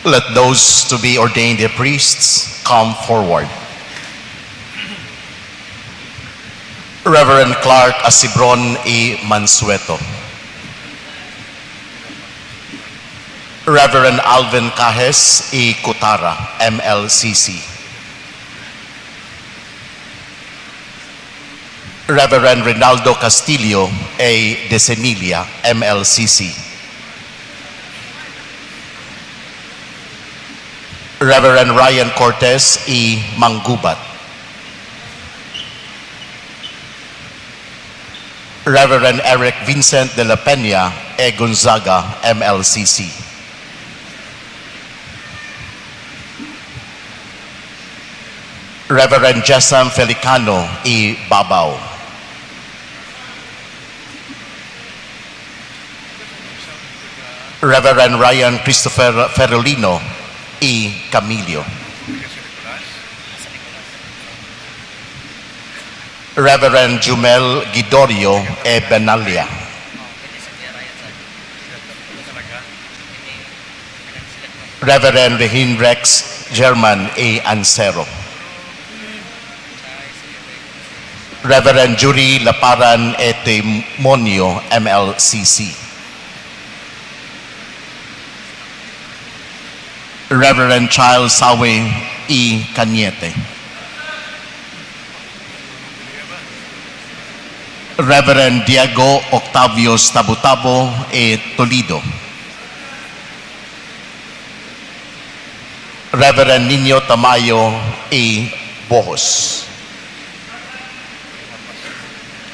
Let those to be ordained priests come forward. Reverend Clark Asibron E. Mansueto. Reverend Alvin Cajes E. Cutara, MLCC. Reverend Rinaldo Castillo A. Desemilia, MLCC. Reverend Ryan Cortez E. Manggubat. Reverend Eric Vincent de la Peña E. Gonzaga, MLCC. Reverend Jessam Felicano E. Babao. Reverend Ryan Christopher Ferolino E. Camilio. Reverend Jumel Gidorio E. Benalia. Reverend Rehin Rex German E. Ansero. Reverend Jury Laparan E. Timonio, MLCC. Reverend Charles Sawe E. Cañete. Reverend Diego Octavio Tabutabo E. Toledo. Reverend Nino Tamayo E. Bohos.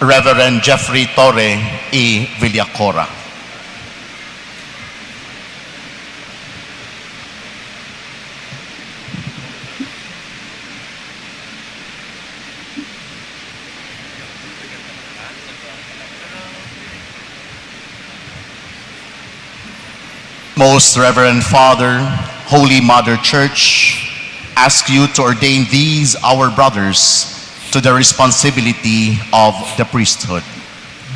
Reverend Jeffrey Torre E. Villacora. Most Reverend Father, Holy Mother Church, ask you to ordain these our brothers to the responsibility of the priesthood.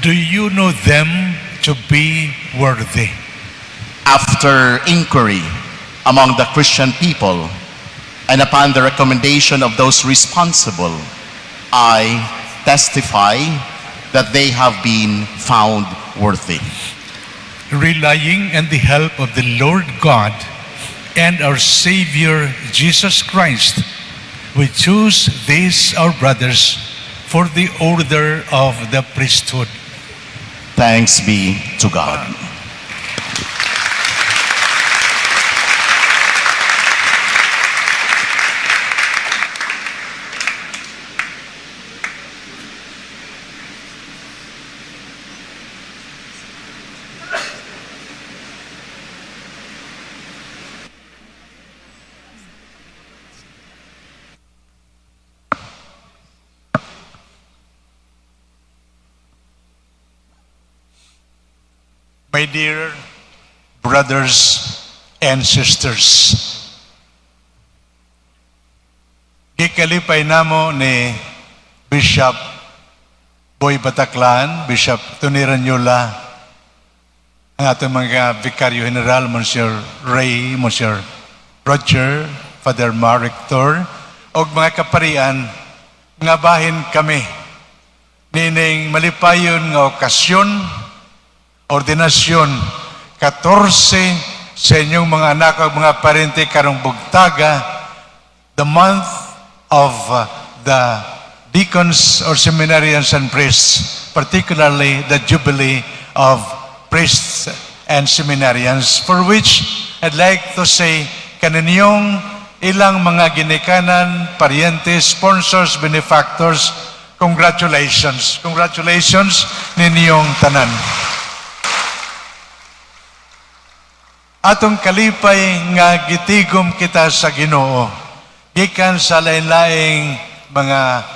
Do you know them to be worthy? After inquiry among the Christian people and upon the recommendation of those responsible, I testify that they have been found worthy. Relying on the help of the Lord God and our Savior Jesus Christ, we choose these our brothers for the order of the priesthood. Thanks be to God. My dear brothers and sisters, gikalipay namo ni Bishop Boy Bataclan, Bishop Tony Ranyola, ang ating mga Vicario General, Monsieur Ray, Monsieur Roger, Father Marictor, o mga kaparian, nga bahin kami, nining malipayon nga okasyon, Ordination 14 sa inyong mga anak o mga parente karong bugtaga, the month of the deacons or seminarians and priests, particularly the jubilee of priests and seminarians, for which I'd like to say kaninyong ilang mga ginikanan, parientes, sponsors, benefactors, congratulations. Congratulations ninyong tanan. Atong kalipay nga gitigom kita sa Ginoo gikan sa lain-laing mga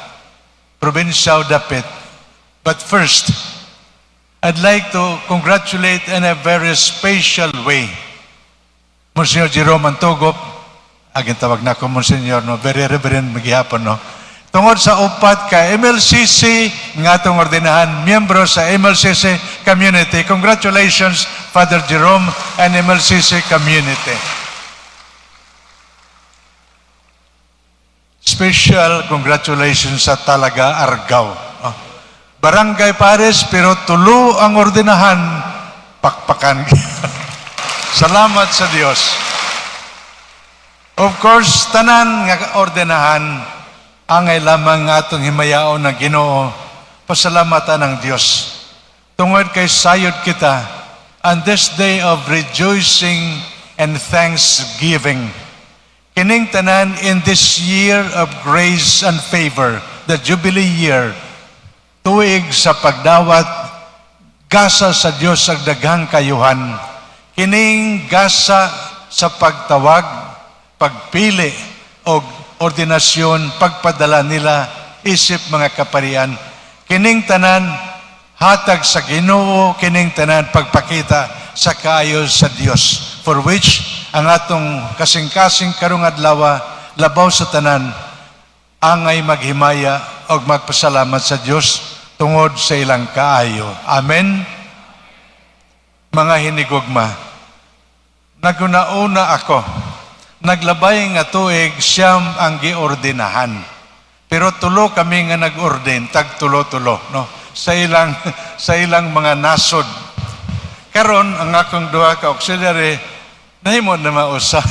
probinsya o dapit. But first, I'd like to congratulate in a very special way Monsignor Jerome Antogop, agin tawag na ko Monsignor, no? Very reverend magyapon, no? Tungod sa upat ka MLCC nga itong ordinahan, miyembro sa MLCC community. Congratulations, Father Jerome and MLCC community. special congratulations sa talaga Argao. Oh. Barangay Pares, pero tulo ang ordinahan, pakpakan. Salamat sa Dios. Of course, tanan nga ordinahan, angay lamang nga atong himayaon ng Ginoo, pasalamatan ng Dios. Tungod kay sayod kita, on this day of rejoicing and thanksgiving, kining tanan in this year of grace and favor, the Jubilee year, tuig sa pagdawat, gasa sa Dios ang daghang kayuhan, kining gasa sa pagtawag, pagpili o ordinasyon, pagpadala nila isip mga kaparian, kining tanan hatag sa Ginoo, kining tanan pagpakita sa kaayo sa Dios, for which ang atong kasing-kasing karong adlaw labaw sa tanan angay maghimaya o magpasalamat sa Dios tungod sa ilang kaayo. Amen. Mga hinigugma, naguna-una ako, naglabay nga tuig siyam ang giordinahan. Pero tulo kami nga nag-ordin, tag tulo-tulo, no? Sa ilang mga nasod. Karon ang akong duha ka auxiliary, nahimo na mausa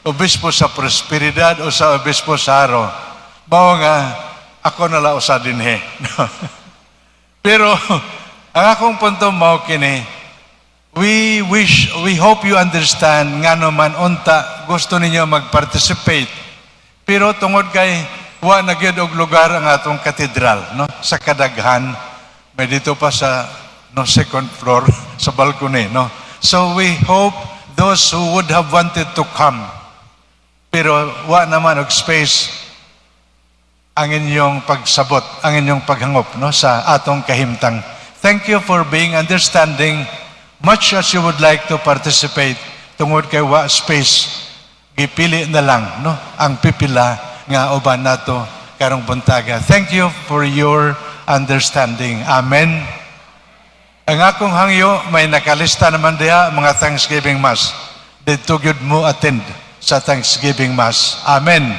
obispo sa prosperidad o sa obispo sa Haro. Mao nga ako nala usa dinhi. Pero ang akong punto mao kini, we hope you understand nga naman unta gusto ninyo mag-participate. Pero tungod kay wa na gyud og lugar ang atong katedral, no? Sa kadaghan may dito pa sa second floor sa balcony, no? So we hope those who would have wanted to come pero wa naman og space ang inyong pagsabot, ang inyong paghangop, no, sa atong kahimtang. Thank you for being understanding. Much as you would like to participate, tungod kay wa space, gipili na lang, no, ang pipila nga uban nato karong buntaga. Thank you for your understanding. Amen. Ang akong hangyo, may nakalista naman diha mga Thanksgiving Mass. Dito gyud mo attend sa Thanksgiving Mass. Amen.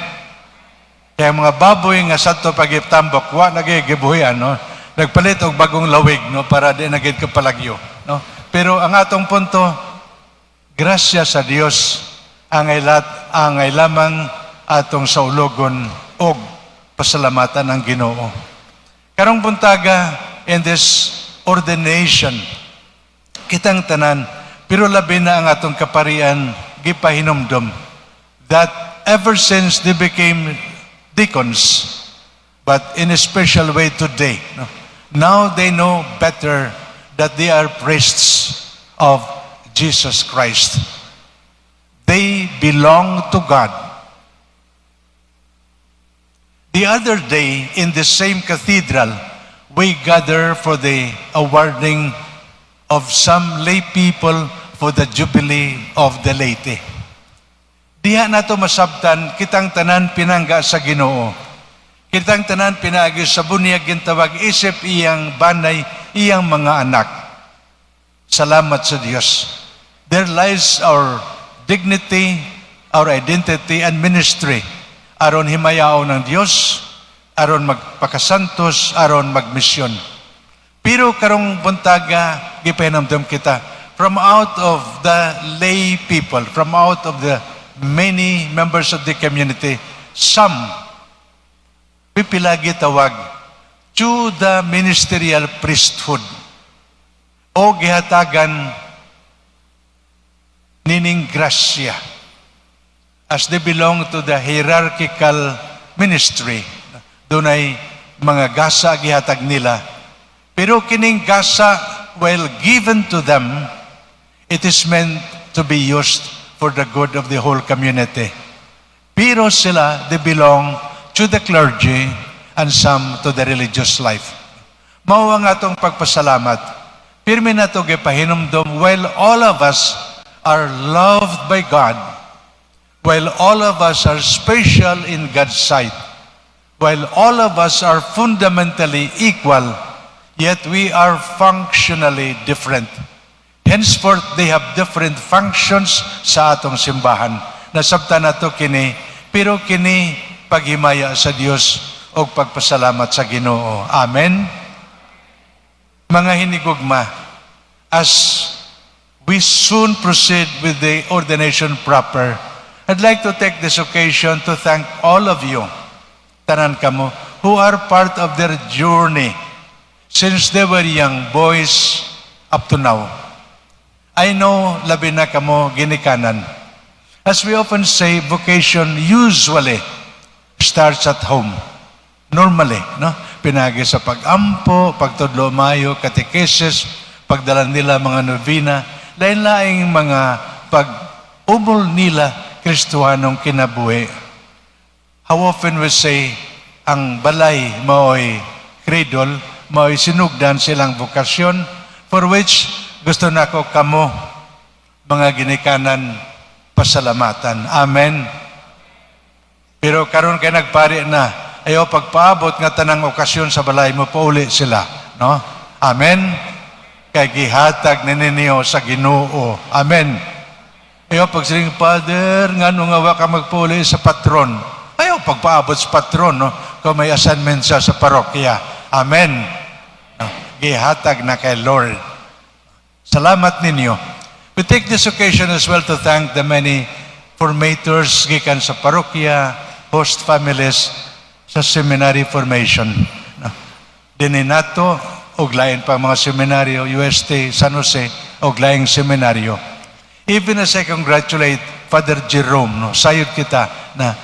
Kaya mga baboy nga sadto pagitambok, wa nagigibuhian, no, nagpalit og bagong lawig, no, para di nagid kapalagyo, no. Pero ang atong punto, grasya sa Dios angay lamang atong saulogon og pasalamatan ang Ginoo. Karong buntaga in this ordination, kitang tanan, pero labi na ang atong kaparian gipahinumdom that ever since they became deacons, but in a special way today, no, now they know better that they are priests of Jesus Christ. They belong to God. The other day, in the same cathedral, we gather for the awarding of some lay people for the Jubilee of the Leyte. Diha na to masabtan, kitang tanan pinangga sa Ginoo. Kitang tanan pinaagi sa bunyag gintawag isip iyang banay, iyang mga anak. Salamat sa Dios. Their lives, our dignity, our identity, and ministry aron himayao ng Dios, aron magpakasantos, aron magmisyon. Pero karong buntaga, gipahinamdam kita, from out of the lay people, from out of the many members of the community, some pipilagi tawag to the ministerial priesthood o gihatagan nining grasya as they belong to the hierarchical ministry. Dunay mga gasa gihatag nila. Pero kining gasa, while given to them, it is meant to be used for the good of the whole community. Pero sila, they belong to the clergy and some to the religious life. Mao ang atong pagpasalamat. Pirmi na ito gipahinumdom, while all of us are loved by God, while all of us are special in God's sight, while all of us are fundamentally equal, yet we are functionally different. Henceforth, they have different functions sa atong simbahan. Nasabtan nato kini, pero kini paghimaya sa Dios o pagpasalamat sa Ginoo. Amen. Mga hinigugma, as we soon proceed with the ordination proper, I'd like to take this occasion to thank all of you, tanan kamo, who are part of their journey since they were young boys up to now. I know labi na kamo ginikanan. As we often say, vocation usually starts at home. Normally, no? Pinagi sa pag-ampo, pagtudlo mayo, katekesis, pagdala nila mga novena, lain-laing mga pag-umol nila Kristuhanong kinabuhi. How often we say, ang balay mao'y cradle, mao'y sinugdan silang vokasyon, for which gusto na ko kamo, mga ginikanan, pasalamatan. Amen. Pero karon kay nagpari na, ayaw pagpaabot nga tanang okasyon sa balay mo, pauli sila. No? Amen. Kay gihatag ninyo sa Ginoo. Amen. Ayaw pagsiling, Father, nga nung nga ka magpauli sa patron. Ayaw pagpaabot sa patron, no? Kung may assignment siya sa parokya. Amen. No? Gihatag na kay Lord. Salamat ninyo. We take this occasion as well to thank the many formators gikan sa parokya, host families, sa seminary formation. No? Dininato, og lain pa mga seminaryo, UST, San Jose, og laing seminaryo. Even as I congratulate Father Jerome, no, sayod kita na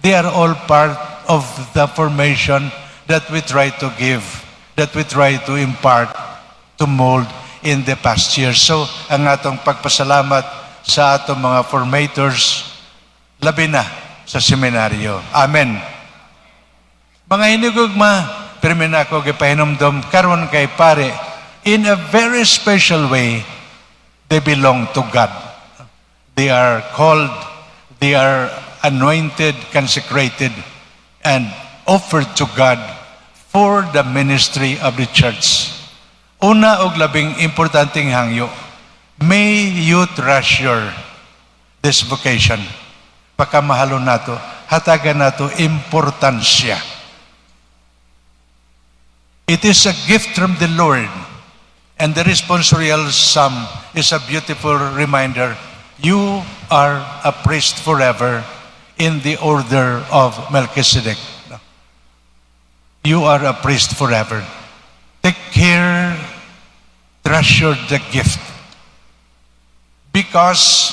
they are all part of the formation that we try to give, that we try to impart, to mold in the past years. So, ang atong pagpasalamat sa atong mga formators, labi na sa seminaryo. Amen. Mga hinigugma, pirmin ako gipahinumdom karon kay pare, in a very special way, they belong to God. They are called, they are anointed, consecrated, and offered to God for the ministry of the church. Una og labing importanteng hangyo, may you treasure this vocation. Pagkamahalo nato, hatagan nato importansya. It is a gift from the Lord, and the responsorial psalm is a beautiful reminder. You are a priest forever in the order of Melchizedek. You are a priest forever. Take care, treasure the gift. Because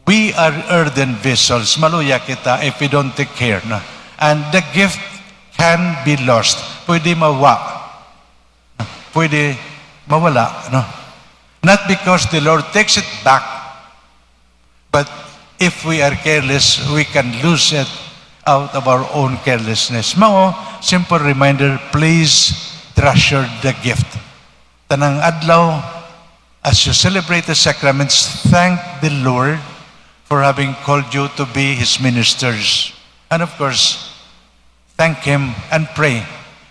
we are earthen vessels. Maluya kita if we don't take care. No? And the gift can be lost. Pwede mawa. Pwede mawala. No? Not because the Lord takes it back, but if we are careless, we can lose it out of our own carelessness. Mao, simple reminder, please treasure the gift. Tanang adlaw, as you celebrate the sacraments, thank the Lord for having called you to be His ministers. And of course, thank Him and pray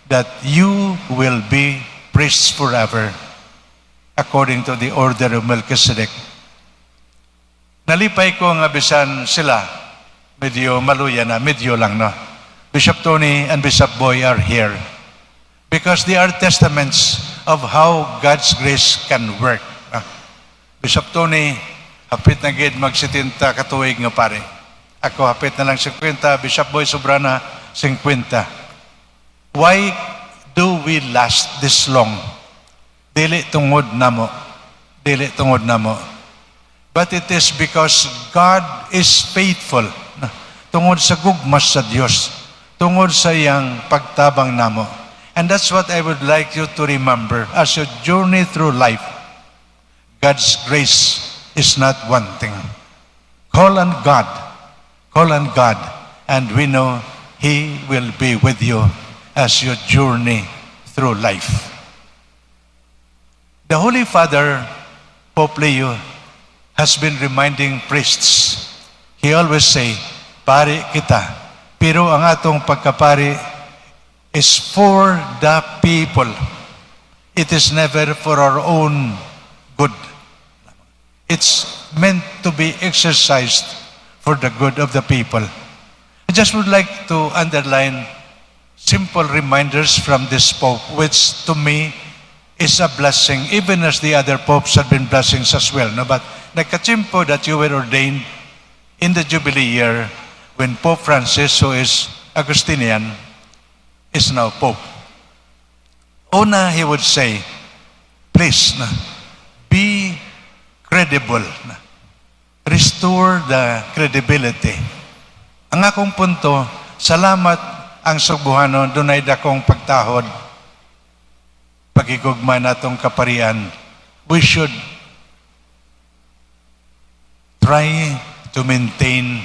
that you will be priests forever according to the order of Melchizedek. Nalipay ko nga bisan sila, medyo maluya na, medyo lang, no? Bishop Tony and Bishop Boy are here because they are testaments of how God's grace can work. Bishop Tony, hapit na gid mag-70 katuig nga pare. Ako hapit na lang 50, Bishop Boy sobrana 50. Why do we last this long? Dili tungod namo. Dili tungod namo. But it is because God is faithful. Tungod sa gugmas sa Dios. Tungod sa iyang pagtabang namo. And that's what I would like you to remember as you journey through life. God's grace is not wanting. Call on God. Call on God. And we know He will be with you as you journey through life. The Holy Father, Pope Leo, has been reminding priests. He always say, pari kita. Pero ang atong pagkapari is for the people. It is never for our own good. It's meant to be exercised for the good of the people. just would like to underline simple reminders from this Pope, which to me is a blessing, even as the other popes have been blessings as well. No? But nagkatsimpo that you were ordained in the Jubilee year when Pope Francis, who is Augustinian, is now Pope. Una, he would say, please, be credible. Restore the credibility. Ang akong punto, salamat ang Subuhanon, dunay dakong pagtahod, pagigugma natong kaparian. We should try to maintain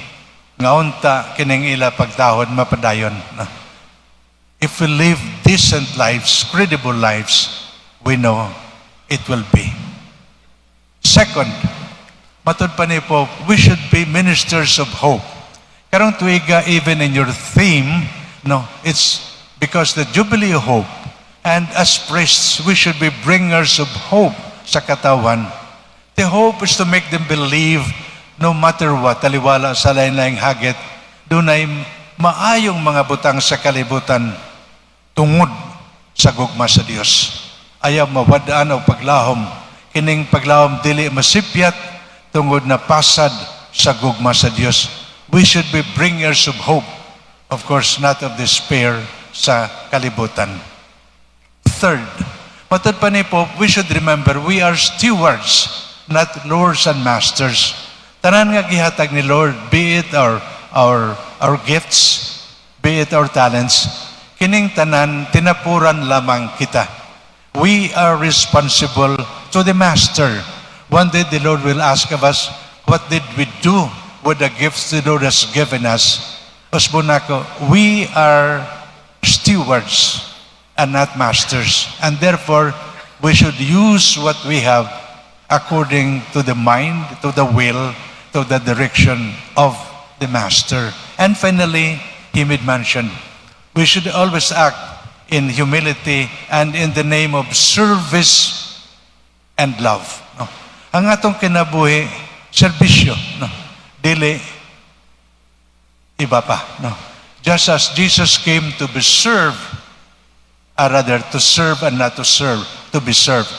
nga unta kining ila pagtahod mapadayon. If we live decent lives, credible lives, we know it will be. Second, matod pa ni Pope, we should be ministers of hope. Karong tuiga, even in your theme, no, it's because the Jubilee of Hope, and as priests, we should be bringers of hope sa katawan. The hope is to make them believe no matter what, taliwala sa lain-laing hagit, dunay maayong mga butang sa kalibutan tungod sa gugma sa Dios. Ayaw mawadaan o paglahom. Kining paglahom dili masipyat tungod na pasad sa gugma sa Dios. We should be bringers of hope. Of course, not of despair sa kalibutan. Third, matod pa ni Pope, we should remember we are stewards, not lords and masters. Tanan nga gihatag ni Lord, be it our gifts, be it our talents, kining tanan tinapuran lamang kita. We are responsible to the Master. One day the Lord will ask of us, what did we do with the gifts the Lord has given us? Osbonako, we are stewards and not masters. And therefore, we should use what we have according to the mind, to the will, to the direction of the Master. And finally, he made mention, we should always act in humility and in the name of service and love. No? Ang atong kinabuhi, serbisyo. No? Dili, iba pa. No? Just as Jesus came to be served, or rather to serve and not to serve, to be served.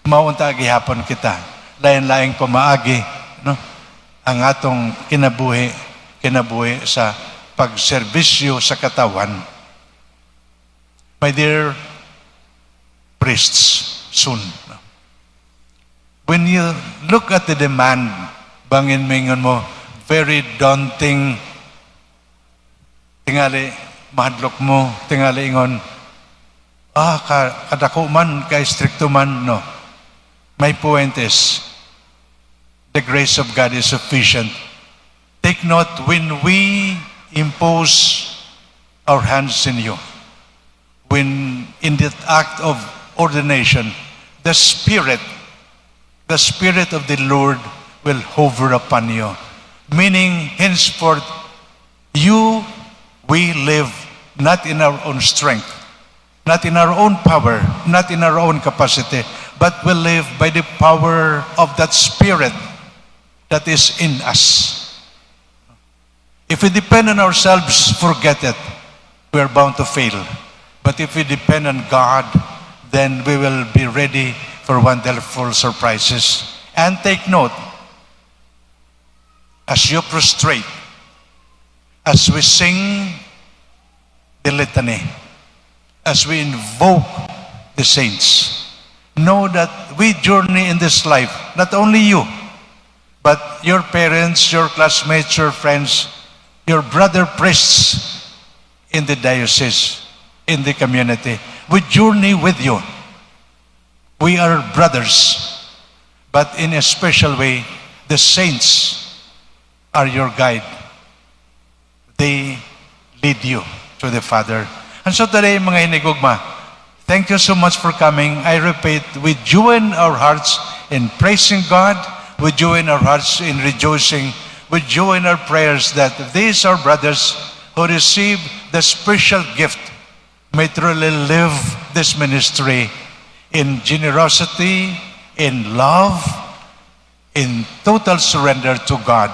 Maunta gihapon kita. Lain-laing pamaagi, no? Ang atong kinabuhi sa pagserbisyo sa katawan. My dear priests, soon. When you look at the demand, bangin mingon mo, very daunting, tingali, mahadlok mo, tingali ingon, kadako man, ka-stricto man, no. My point is, the grace of God is sufficient. Take note, when we impose our hands in you, when in the act of ordination, the Spirit of the Lord will hover upon you. Meaning, henceforth, we live not in our own strength, not in our own power, not in our own capacity, but we live by the power of that Spirit that is in us. If we depend on ourselves, forget it. We are bound to fail. But if we depend on God, then we will be ready for wonderful surprises. And take note, as you prostrate, as we sing the litany, as we invoke the saints, know that we journey in this life, not only you, but your parents, your classmates, your friends, your brother priests in the diocese, in the community. We journey with you. We are brothers, but in a special way, the saints are your guide. They lead you to the Father. And so today, mga hinigugma, thank you so much for coming. I repeat, we join our hearts in praising God. We join our hearts in rejoicing. We join our prayers that these are brothers who receive the special gift may truly live this ministry in generosity, in love, in total surrender to God.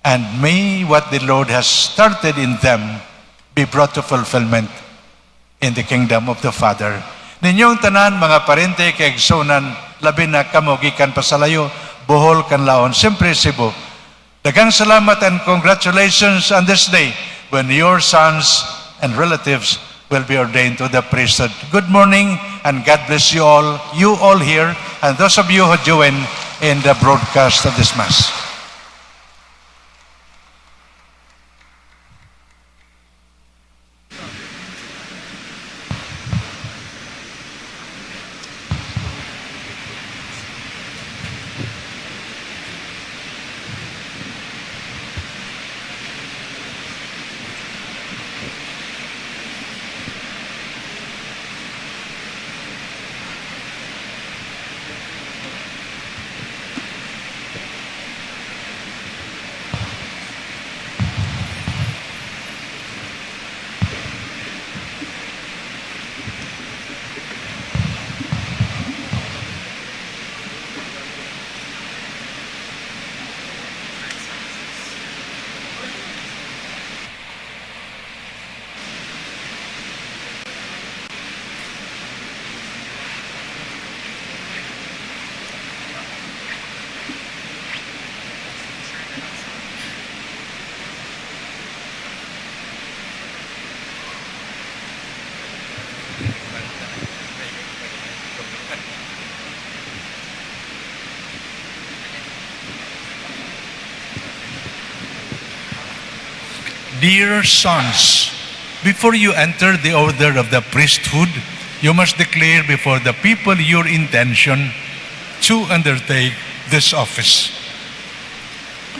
And may what the Lord has started in them be brought to fulfillment in the kingdom of the Father. Ninyong tanan, mga parente, kay igsunan, labi na kamo gikan pasalayo, Bohol, Canlaon, siyempre Cebu. Daghang salamat and congratulations on this day when your sons and relatives will be ordained to the priesthood. Good morning and God bless you all here, and those of you who join in the broadcast of this Mass. Dear sons, before you enter the order of the priesthood, you must declare before the people your intention to undertake this office.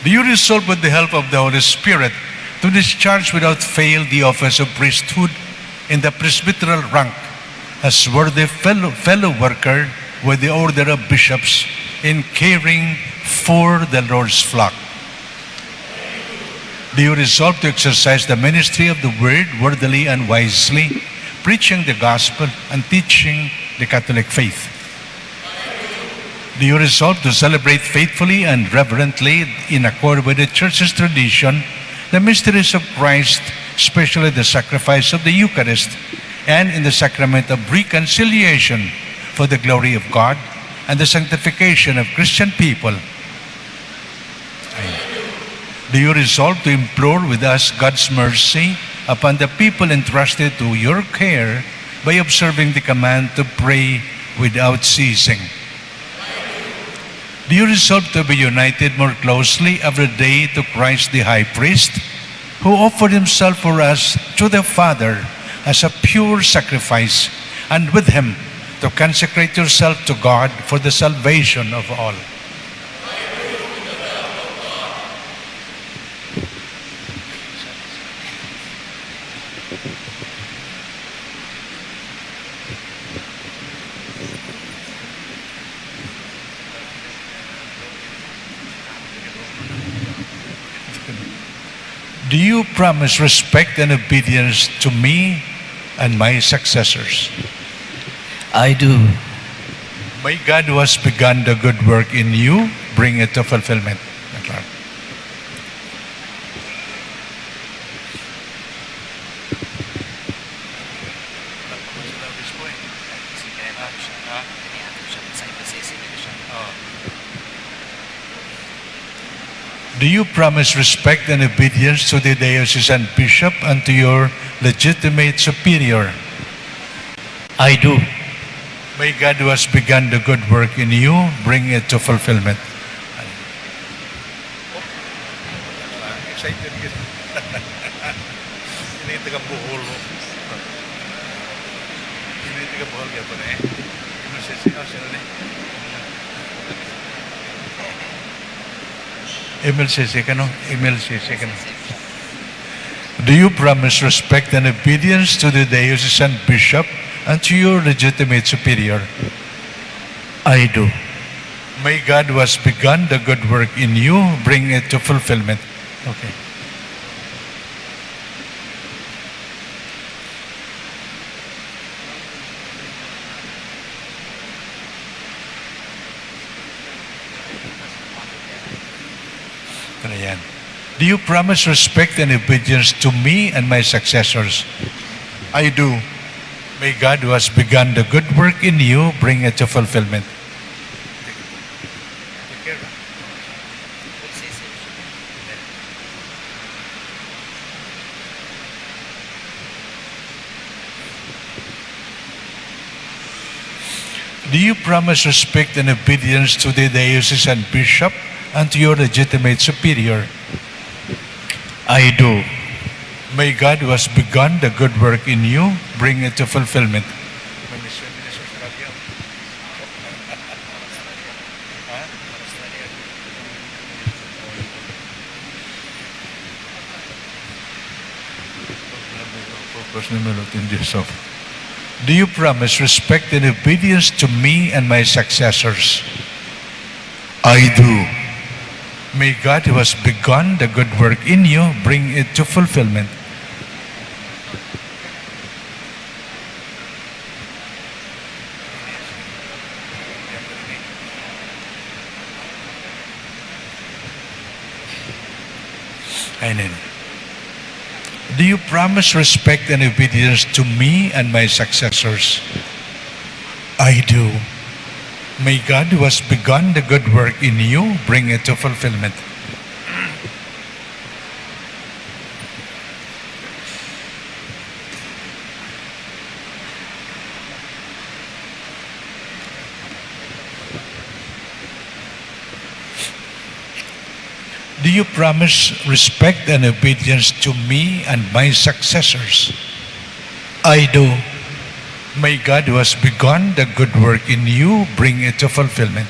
Do you resolve with the help of the Holy Spirit to discharge without fail the office of priesthood in the presbyteral rank as worthy fellow worker with the order of bishops in caring for the Lord's flock? Do you resolve to exercise the ministry of the Word worthily and wisely, preaching the gospel and teaching the Catholic faith? Do you resolve to celebrate faithfully and reverently, in accord with the Church's tradition, the mysteries of Christ, especially the sacrifice of the Eucharist, and in the sacrament of reconciliation for the glory of God and the sanctification of Christian people? Do you resolve to implore with us God's mercy upon the people entrusted to your care by observing the command to pray without ceasing? Do you resolve to be united more closely every day to Christ the High Priest, who offered himself for us to the Father as a pure sacrifice, and with him to consecrate yourself to God for the salvation of all? Do you promise respect and obedience to me and my successors? I do. May God who has begun the good work in you bring it to fulfillment. Do you promise respect and obedience to the diocesan bishop and to your legitimate superior? I do. May God who has begun the good work in you bring it to fulfillment. Excited ka. Inita ka buhol mo. Inita ka buhol ka pa na eh. Sino na eh? MLCC ka no? MLCC ka no? Do you promise respect and obedience to the diocesan bishop and to your legitimate superior? I do. May God who has begun the good work in you bring it to fulfillment. Okay. Ito na yan. Do Do you promise respect and obedience to me and my successors? I do. May God who has begun the good work in you bring it to fulfillment. Do you promise respect and obedience to the diocesan bishop and to your legitimate superior? I do. May God who has begun the good work in you bring it to fulfillment. Do you promise respect and obedience to me and my successors? I do. May God who has begun the good work in you bring it to fulfillment. Amen. Do you promise respect and obedience to me and my successors? I do. May God who has begun the good work in you bring it to fulfillment. Do you promise respect and obedience to me and my successors? I do. May God who has begun the good work in you bring it to fulfillment.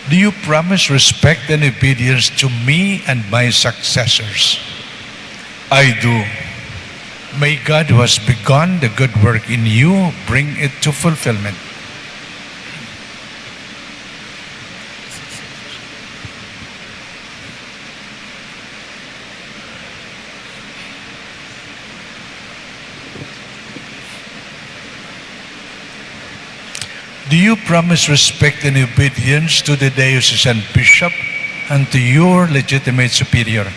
Do you promise respect and obedience to me and my successors? I do. May God who has begun the good work in you bring it to fulfillment. Do you promise respect and obedience to the diocesan bishop and to your legitimate superior?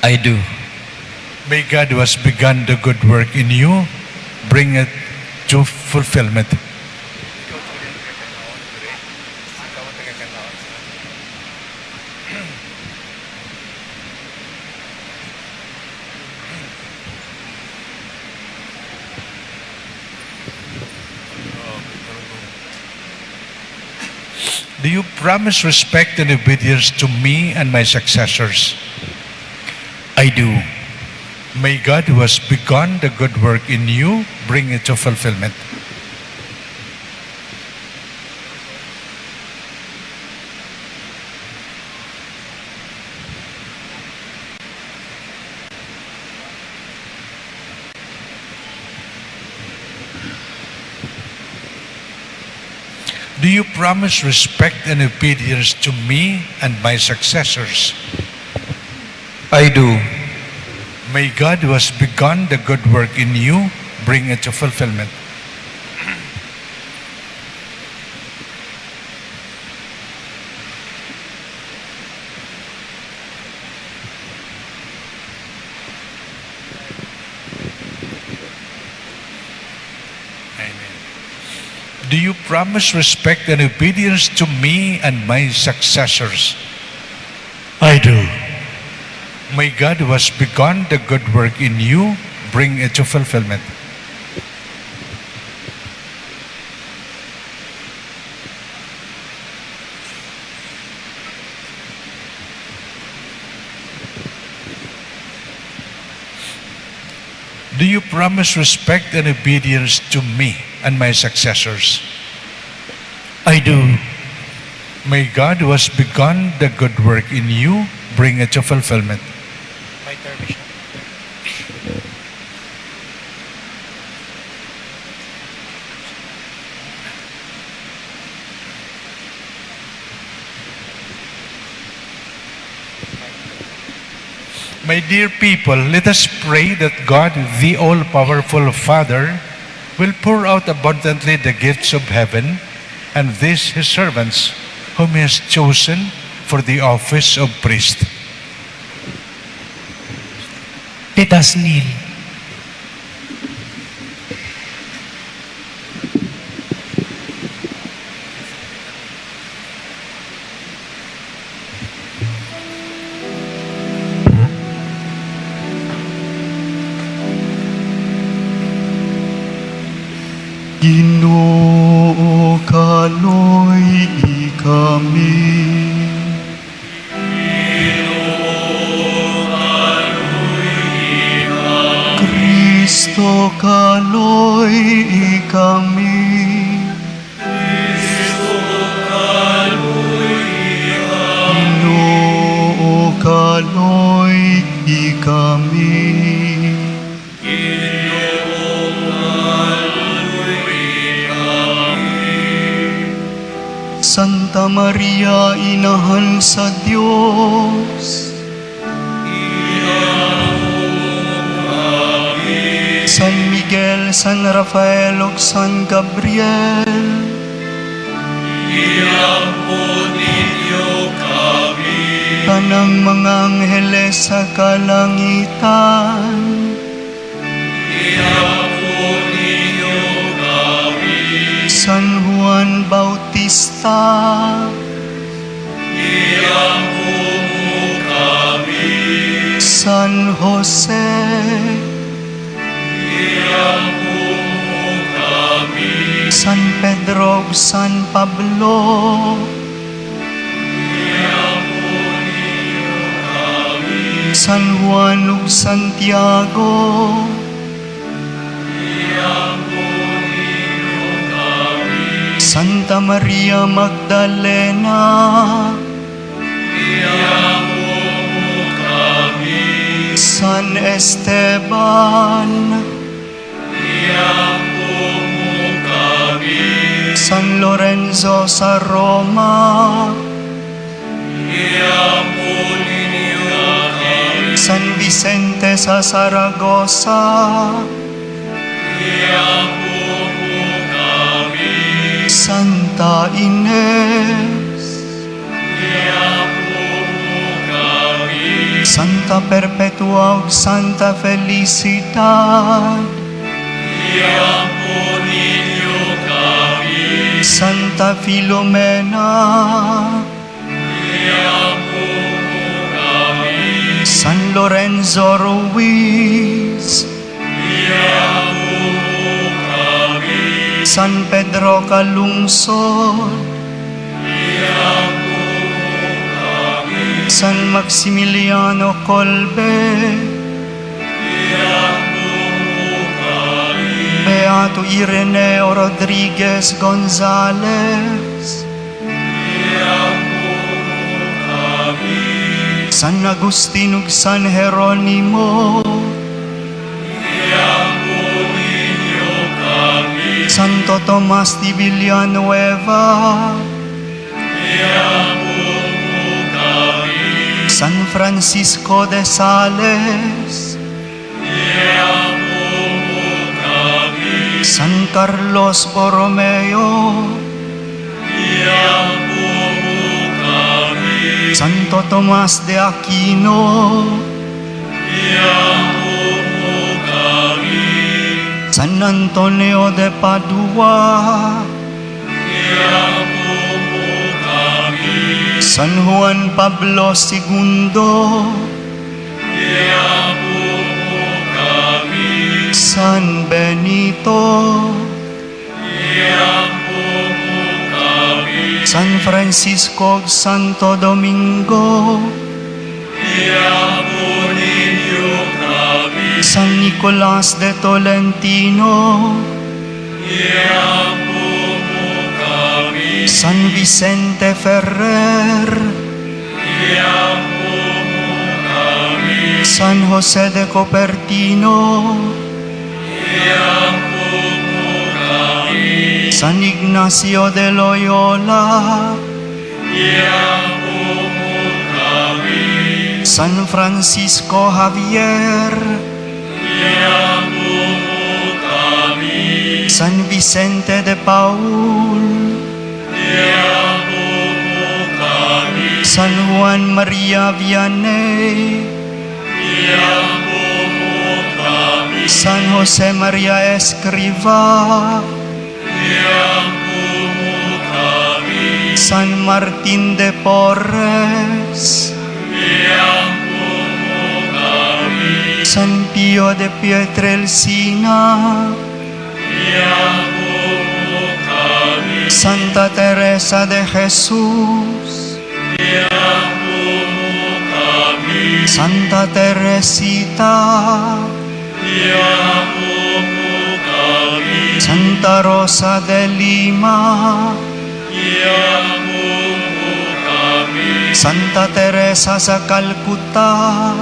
I do. May God who has begun the good work in you bring it to fulfillment. Do you promise respect and obedience to me and my successors? I do. May God who has begun the good work in you bring it to fulfillment. Do you promise respect and obedience to me and my successors? I do. May God who has begun the good work in you bring it to fulfillment. Amen. Do you promise respect and obedience to me and my successors? I do. May God who has begun the good work in you bring it to fulfillment. Do you promise respect and obedience to me and my successors? I do. May God who has begun the good work in you bring it to fulfillment. My dear people, let us pray that God, the all-powerful Father, will pour out abundantly the gifts of heaven and these His servants whom He has chosen for the office of priest. Let us kneel. Ginoo, kaloy kami. Kristo, kaloy kami. Ginoo, kaloy kami. Santa Maria, inahan sa Diyos. San Miguel, San Rafael, ug San Gabriel. Kanang mga angheles sa kalangitan. San Juan Bautista, San Jose, San Pedro, San Pablo, San Juan ug Santiago, Santa Maria Magdalena, San Esteban, San Lorenzo sa Roma, San Vicente sa Saragossa, Santa Ines, Santa Perpetua ug Santa Felicidad, Santa Filomena, San Lorenzo Ruiz, San Pedro Calungsod, San Maximiliano Colbe, Beato Ireneo Rodriguez Gonzalez, San Agustin ug San Jeronimo, Santo Tomas de Villanueva, San Francisco de Sales, San Carlos Borromeo, Santo Tomás de Aquino, San Antonio de Padua, San Juan Pablo II, San Benito, San Francisco ug Santo Domingo, San Nicolas de Tolentino, San Vicente Ferrer, San José de Cupertino, San Ignacio de Loyola, San Francisco Javier, San Vicente de Paul, San Juan Maria Vianney, San Jose Maria Escriva, San Martin de Porres, San Pio de Pietrelcina, Santa Teresa de Jesús, Santa Teresita, Santa Rosa de Lima, Santa Teresa sa Calcutta,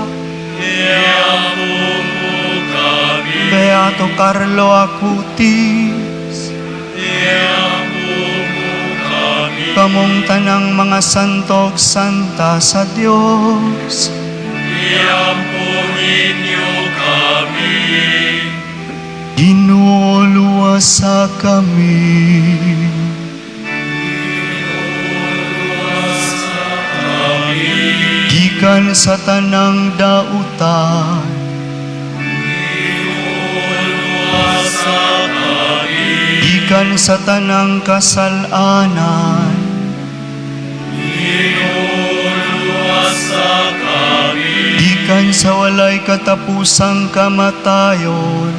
Beato Carlo Acutis, kamong tanang mga santog santa sa Diyos, Ginoo luwasa kami. Gikan sa tanang dautan, gikan sa tanang kasalanan, gikan sa walay katapusang kamatayon,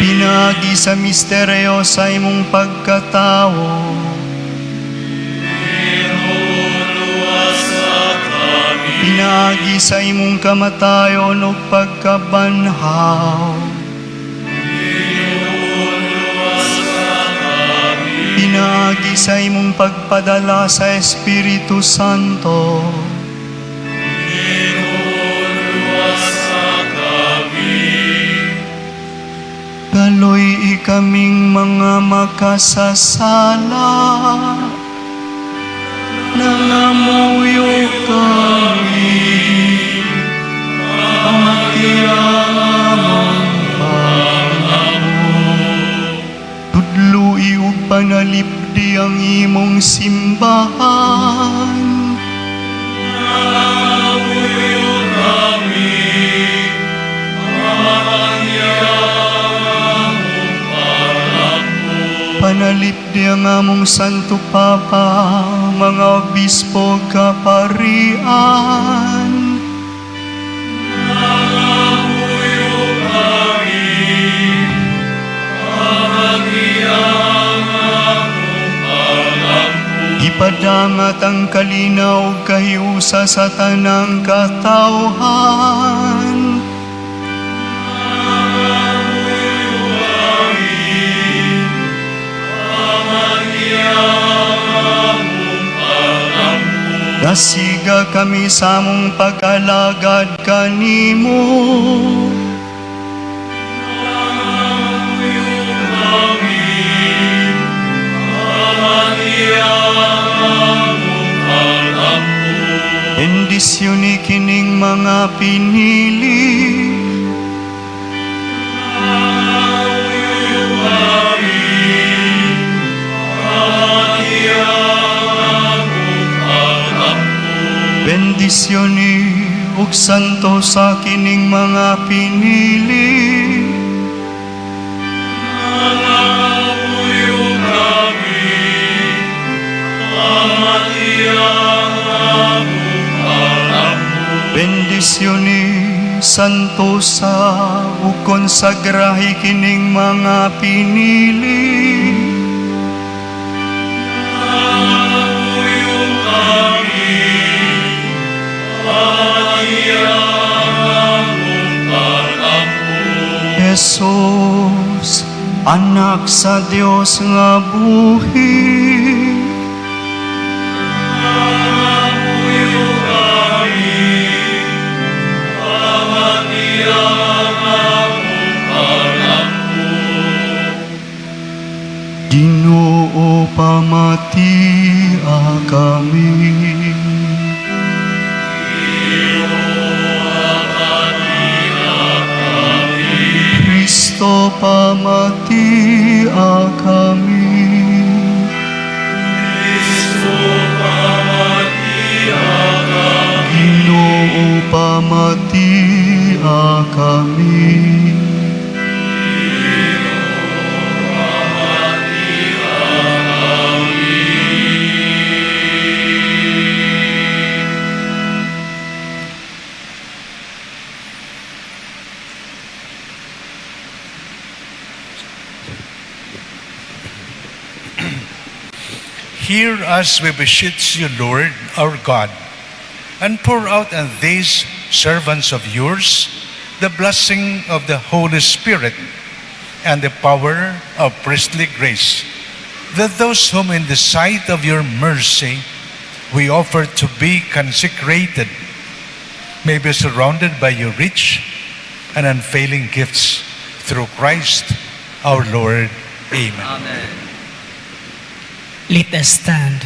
pinagi sa misteryo sa imong pagkatawo, pinagi sa imong kamatayon o pagkabanhaw, pinagi sa imong pagpadala sa Espiritu Santo, kaloy ikaming mga makasasala, nangamuyo kami, amatiamang Panginoon. Tudloi ug panalipdi ang imong simbahan, nangamuyo kami, panalipdi ang among Santo Papa, mga obispo kaparian. Nangamuyo kami, amagiyang among palampo. Ipadangat ang kalinaw ug kahiusa sa tanang katawhan. Dasiga kami sa among pag-alagad kanimo. Nangamuyo kami, amagiyang among palampo. Bendisyon kining mga pinili. Nangamuyo kami, amagiyang bendisyoni ug santo sa kining mga pinili. Nangamuyo kami, amagiyang among palampo. Bendisyoni santo sa ug konsagrahi kining mga pinili. Nangamuyo kami, Jesus, anak sa Dios nga buhi. Nangamuyo kami, amagiyang among palampo. Ginoo pamatia Kristo pamatia kami. Ginoo pamatia kami. Hear us, we beseech you, Lord, our God, and pour out on these servants of yours the blessing of the Holy Spirit and the power of priestly grace, that those whom in the sight of your mercy we offer to be consecrated may be surrounded by your rich and unfailing gifts through Christ our Lord. Amen. Let us stand.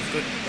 Okay.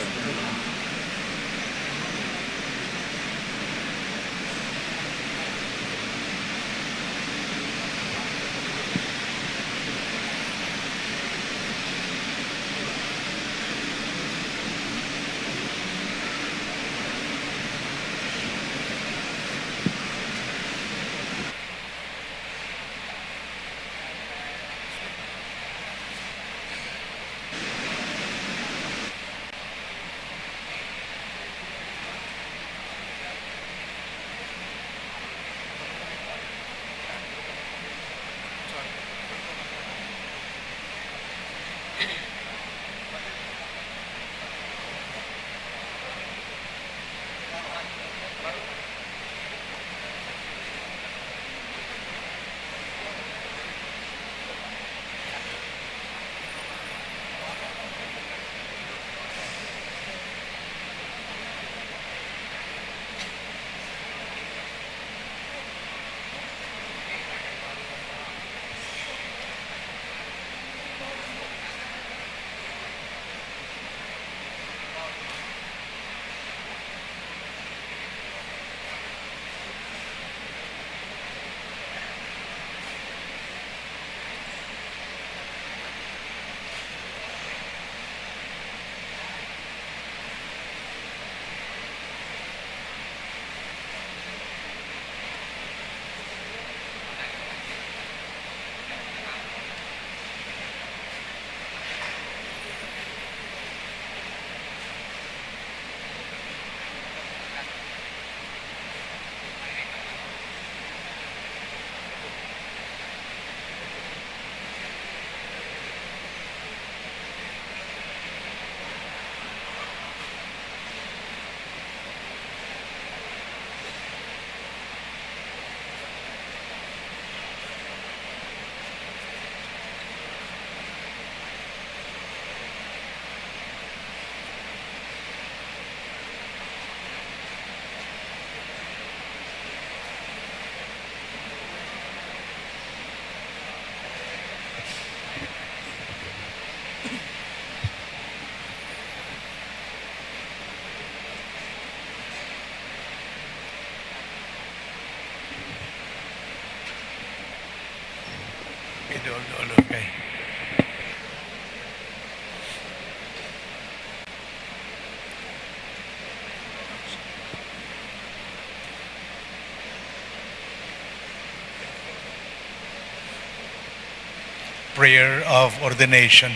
Prayer of Ordination.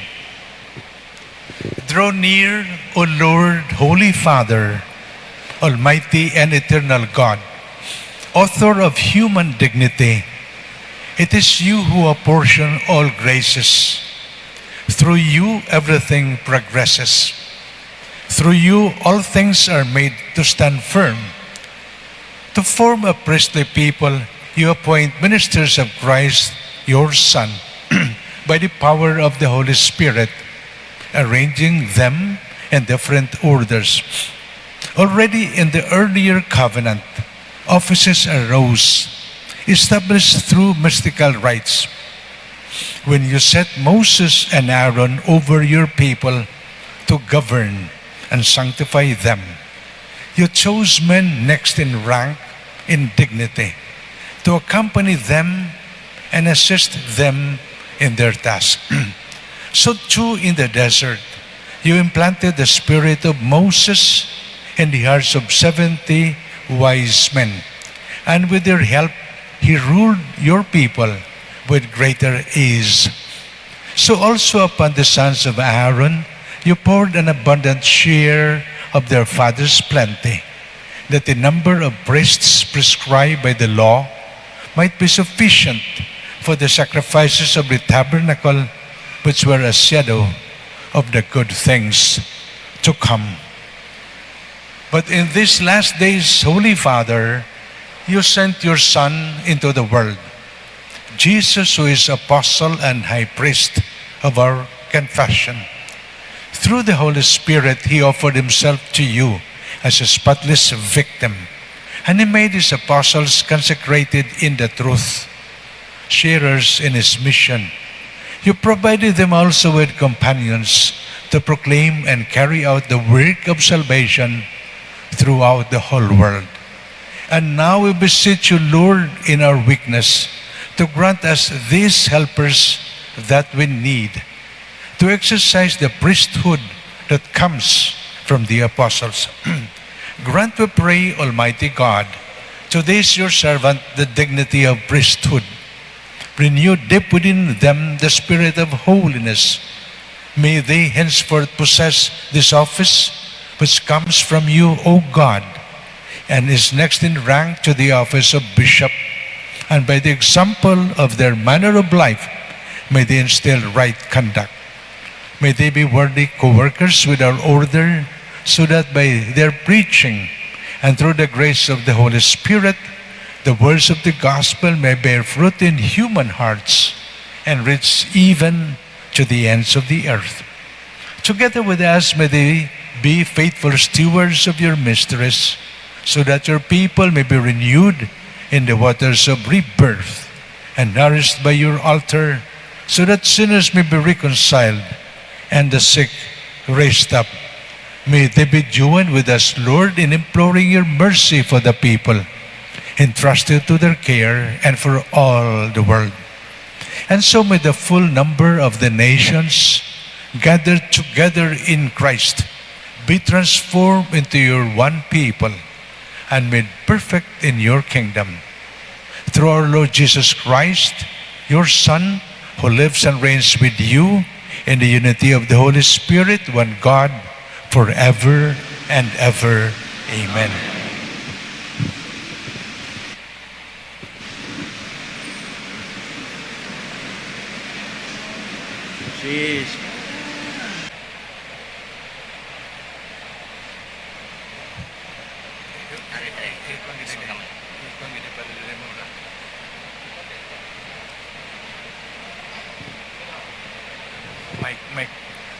Draw near, O Lord, Holy Father, Almighty and Eternal God, Author of human dignity. It is you who apportion all graces. Through you, everything progresses. Through you, all things are made to stand firm. To form a priestly people, you appoint ministers of Christ, your Son, by the power of the Holy Spirit, arranging them in different orders. Already in the earlier covenant, offices arose, established through mystical rites. When you set Moses and Aaron over your people to govern and sanctify them, you chose men next in rank in dignity to accompany them and assist them in their task. So too in the desert, you implanted the spirit of Moses in the hearts of 70 wise men, and with their help, he ruled your people with greater ease. So also upon the sons of Aaron, you poured an abundant share of their father's plenty, that the number of priests prescribed by the law might be sufficient for the sacrifices of the tabernacle, which were a shadow of the good things to come. But in these last days, Holy Father, you sent your Son into the world, Jesus, who is Apostle and High Priest of our confession. Through the Holy Spirit, He offered Himself to you as a spotless victim, and He made His apostles consecrated in the truth, sharers in His mission. You provided them also with companions to proclaim and carry out the work of salvation throughout the whole world. And now we beseech you, Lord, in our weakness, to grant us these helpers that we need, to exercise the priesthood that comes from the apostles. Grant, we pray, Almighty God, to this your servant the dignity of priesthood. Renew deep within them the spirit of holiness. May they henceforth possess this office which comes from you, O God, and is next in rank to the office of bishop. And by the example of their manner of life, may they instill right conduct. May they be worthy co-workers with our order, so that by their preaching and through the grace of the Holy Spirit, the words of the gospel may bear fruit in human hearts and reach even to the ends of the earth. Together with us, may they be faithful stewards of your mysteries, so that your people may be renewed in the waters of rebirth and nourished by your altar, so that sinners may be reconciled and the sick raised up. May they be joined with us, Lord, in imploring your mercy for the people, entrusted to their care and for all the world. And so may the full number of the nations gathered together in Christ be transformed into your one people and made perfect in your kingdom. Through our Lord Jesus Christ, your Son, who lives and reigns with you in the unity of the Holy Spirit, one God, forever and ever. Amen.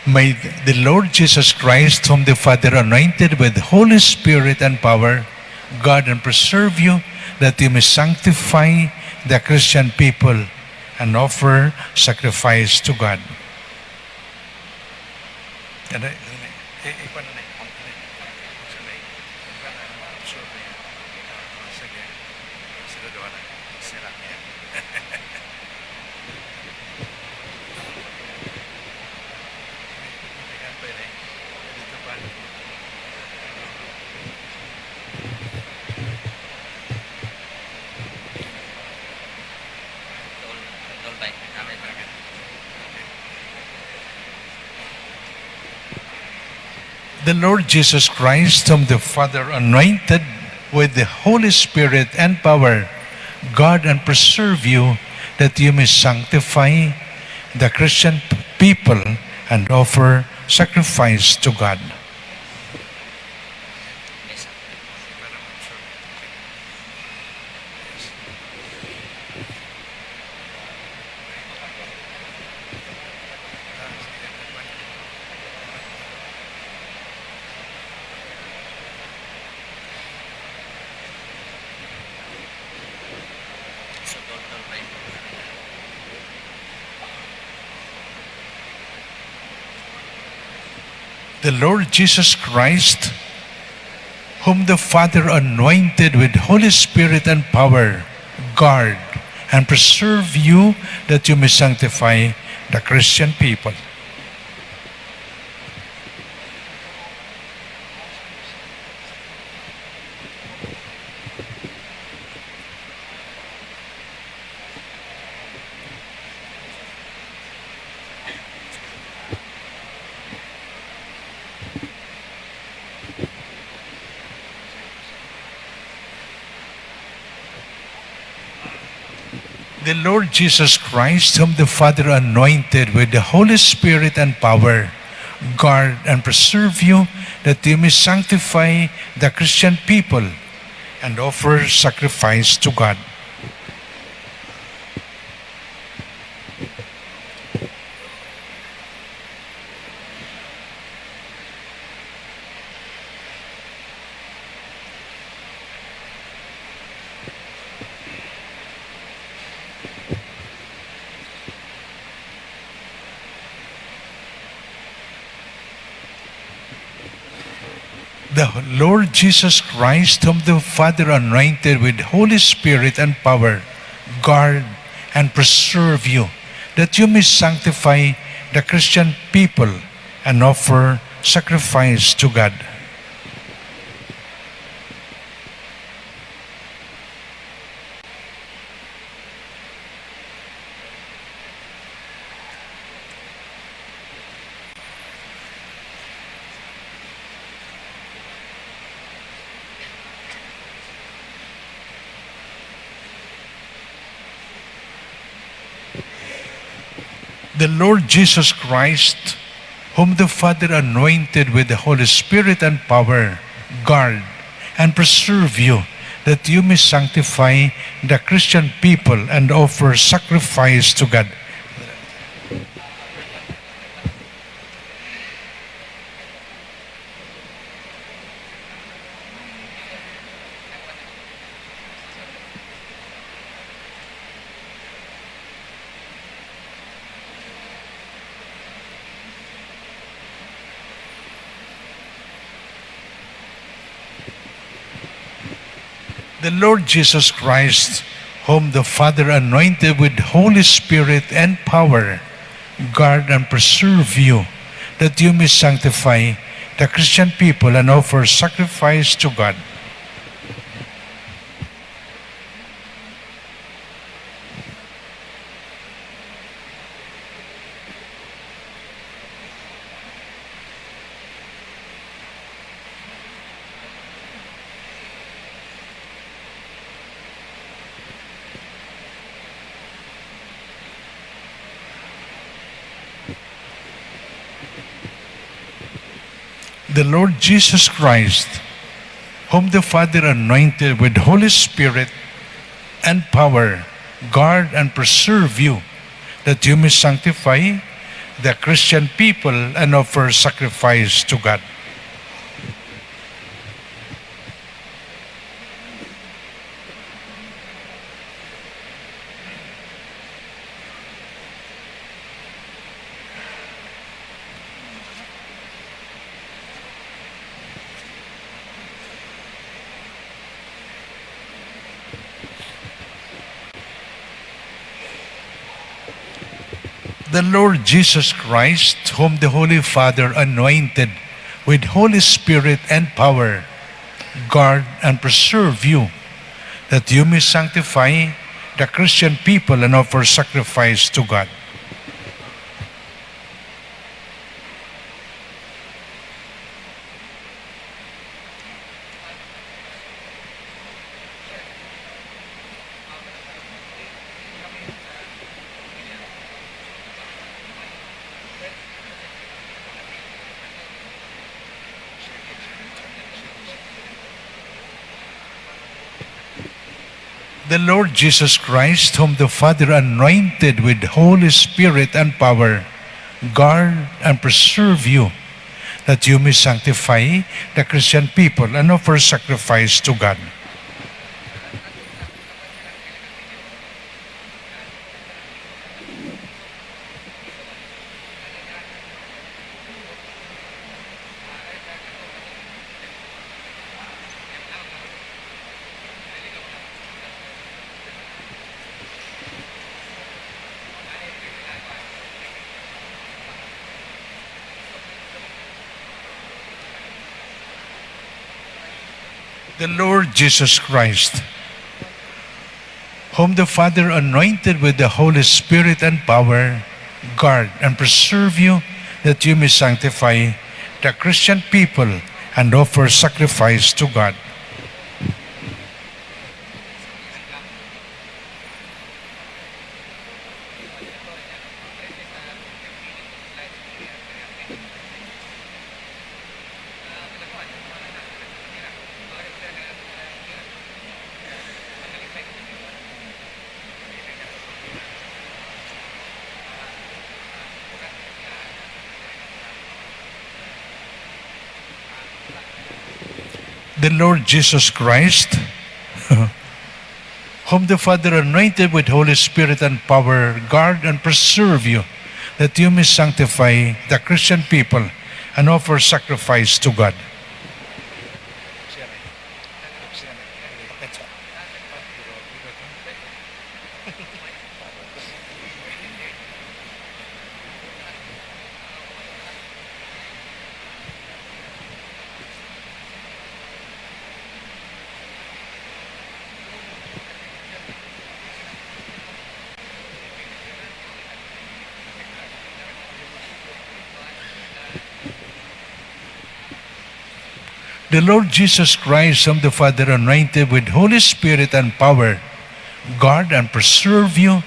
May the Lord Jesus Christ, whom the Father anointed with Holy Spirit and power, guard and preserve you, that you may sanctify the Christian people and offer sacrifice to God. The Lord Jesus Christ, whom the Father anointed with the Holy Spirit and power, guard and preserve you, that you may sanctify the Christian people and offer sacrifice to God. The Lord Jesus Christ, whom the Father anointed with Holy Spirit and power, guard and preserve you, that you may sanctify the Christian people. The Lord Jesus Christ, whom the Father anointed with the Holy Spirit and power, guard and preserve you, that you may sanctify the Christian people and offer sacrifice to God. the Lord Jesus Christ, whom the Father anointed with Holy Spirit and power, guard and preserve you, that you may sanctify the Christian people and offer sacrifice to God. The Lord Jesus Christ, whom the Father anointed with the Holy Spirit and power, guard and preserve you, that you may sanctify the Christian people and offer sacrifice to God. The Lord Jesus Christ, whom the Father anointed with Holy Spirit and power, guard and preserve you, that you may sanctify the Christian people and offer sacrifice to God. The Lord Jesus Christ, whom the Father anointed with Holy Spirit and power, guard and preserve you, that you may sanctify the Christian people and offer sacrifice to God. The Lord Jesus Christ, whom the Holy Father anointed with Holy Spirit and power, guard and preserve you, that you may sanctify the Christian people and offer sacrifice to God. The Lord Jesus Christ, whom the Father anointed with Holy Spirit and power, guard and preserve you, that you may sanctify the Christian people and offer sacrifice to God. The Lord Jesus Christ, whom the Father anointed with the Holy Spirit and power, guard and preserve you, that you may sanctify the Christian people and offer sacrifice to God. The Lord Jesus Christ, whom the Father anointed with Holy Spirit and power, guard and preserve you, that you may sanctify the Christian people and offer sacrifice to God. the Lord Jesus Christ, whom the Father anointed with Holy Spirit and power, guard and preserve you,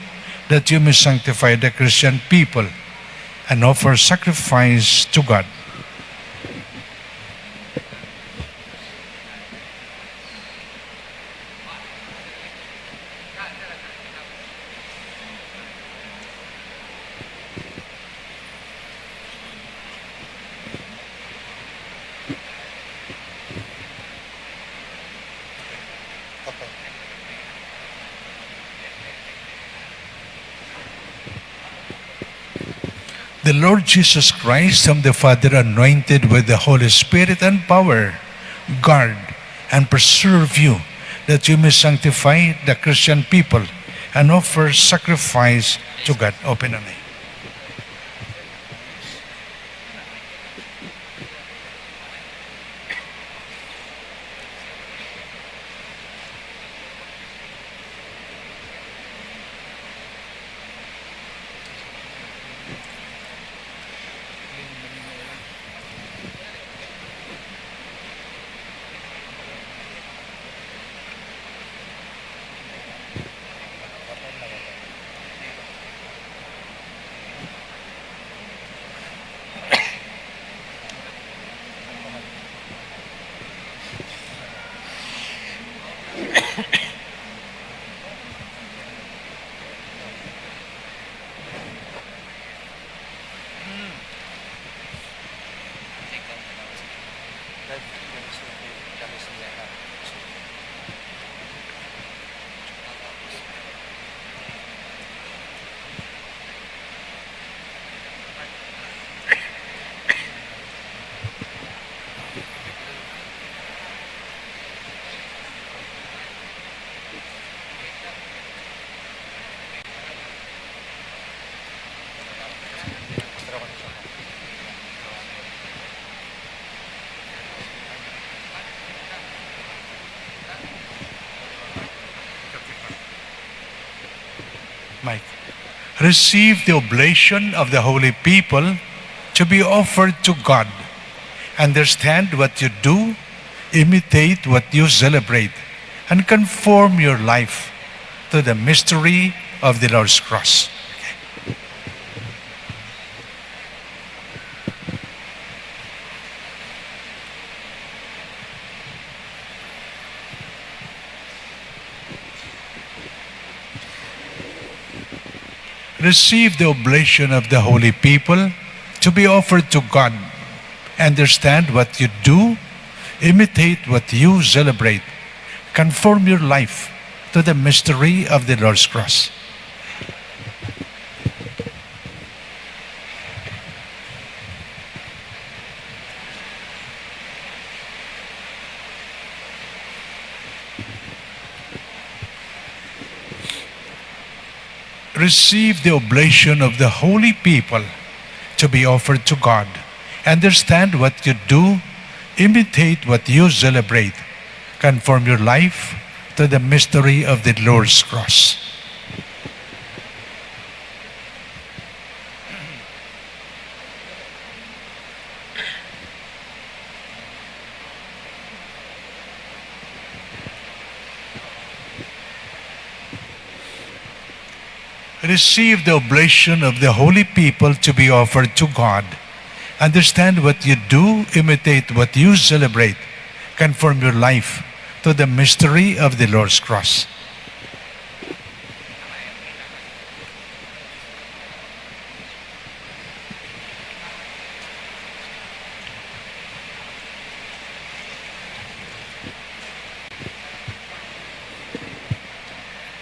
that you may sanctify the Christian people and offer sacrifice to God. The Lord Jesus Christ, whom the Father anointed with the Holy Spirit and power, guard and preserve you, that you may sanctify the Christian people and offer sacrifice to God. Open an eye. Mike. Receive the oblation of the holy people to be offered to God. Understand what you do, imitate what you celebrate, and conform your life to the mystery of the Lord's cross. Receive the oblation of the holy people to be offered to God. Understand what you do, imitate what you celebrate, conform your life to the mystery of the Lord's cross. Receive the oblation of the holy people to be offered to God. Understand what you do, imitate what you celebrate, conform your life to the mystery of the Lord's cross. Receive the oblation of the holy people to be offered to God. Understand what you do, imitate what you celebrate, conform your life to the mystery of the Lord's cross.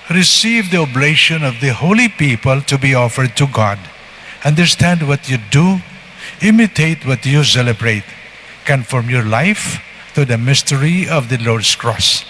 Receive the oblation of the holy people to be offered to God. Understand what you do, imitate what you celebrate, conform your life to the mystery of the Lord's cross.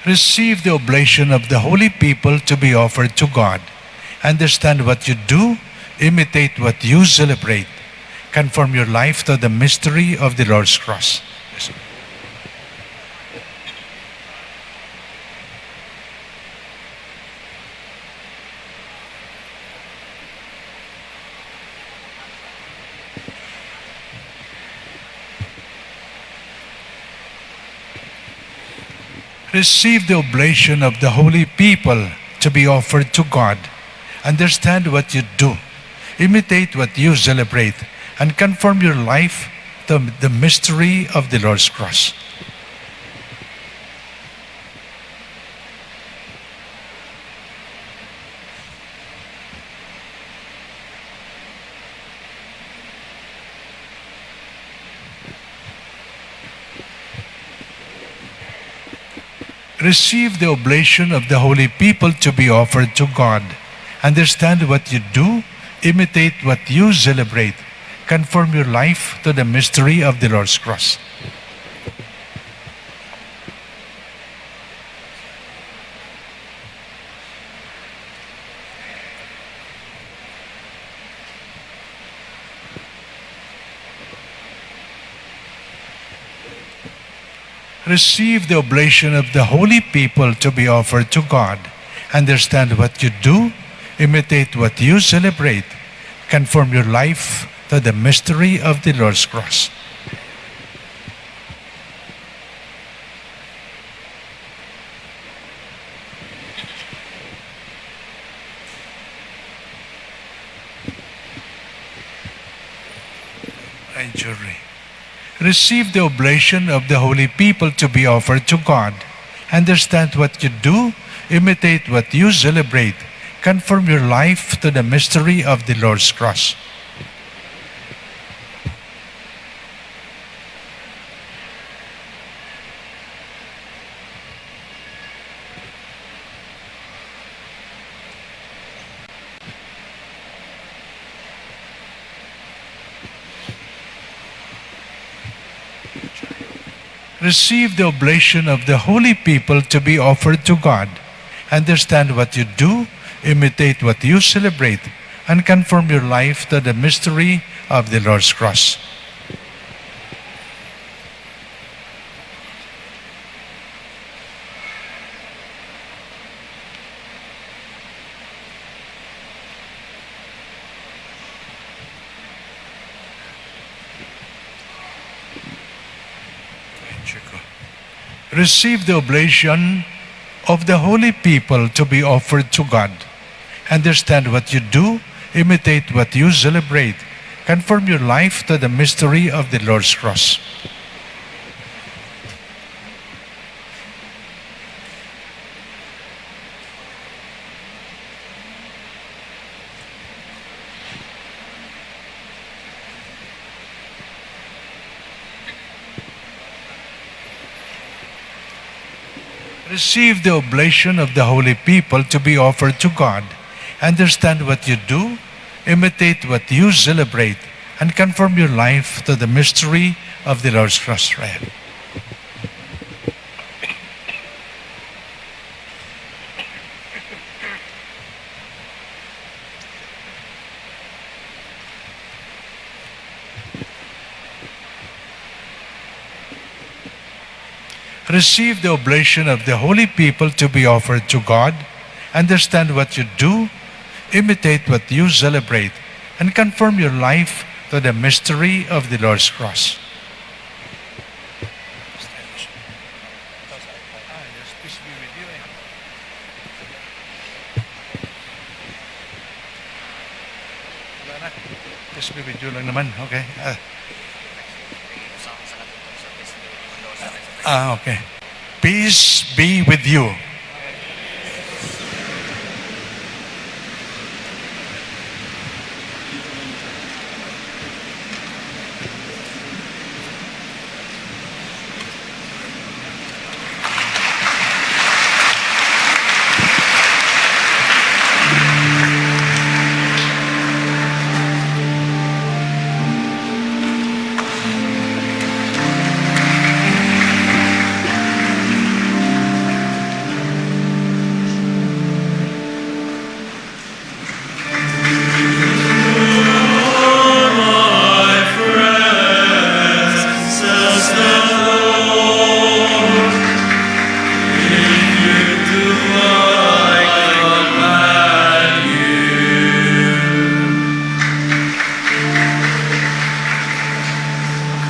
Receive the oblation of the holy people to be offered to God. Understand what you do, imitate what you celebrate, conform your life to the mystery of the Lord's cross. Yes, Receive the oblation of the holy people to be offered to God. Understand what you do. Imitate what you celebrate, and conform your life to the mystery of the Lord's cross. Receive the oblation of the holy people to be offered to God. Understand what you do, imitate what you celebrate, conform your life to the mystery of the Lord's cross. Receive the oblation of the holy people to be offered to God. Understand what you do, imitate what you celebrate, conform your life to the mystery of the Lord's cross. Ay, jury. Receive the oblation of the holy people to be offered to God. Understand what you do, imitate what you celebrate, conform your life to the mystery of the Lord's cross. Receive the oblation of the holy people to be offered to God. Understand what you do, imitate what you celebrate, and conform your life to the mystery of the Lord's cross. Receive the oblation of the holy people to be offered to God. Understand what you do, imitate what you celebrate, conform your life to the mystery of the Lord's cross. Receive the oblation of the holy people to be offered to God. Understand what you do, imitate what you celebrate, and conform your life to the mystery of the Lord's cross. Right. Receive the oblation of the holy people to be offered to God. Understand what you do, imitate what you celebrate, and conform your life to the mystery of the Lord's cross. Peace be with you lang naman, okay? Okay. Peace be with you.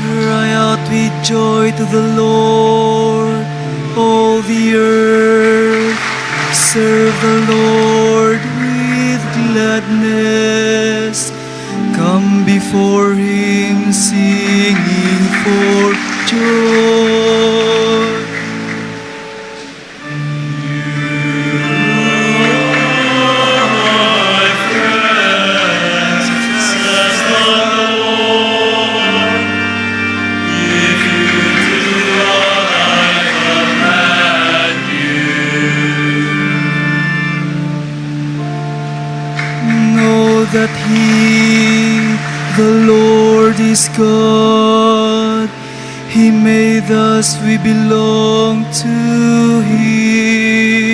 Cry out with joy to the Lord. all the earth. Serve the Lord with gladness. Come before Him singing for joy. That He, the Lord, is God. He made us, we belong to Him.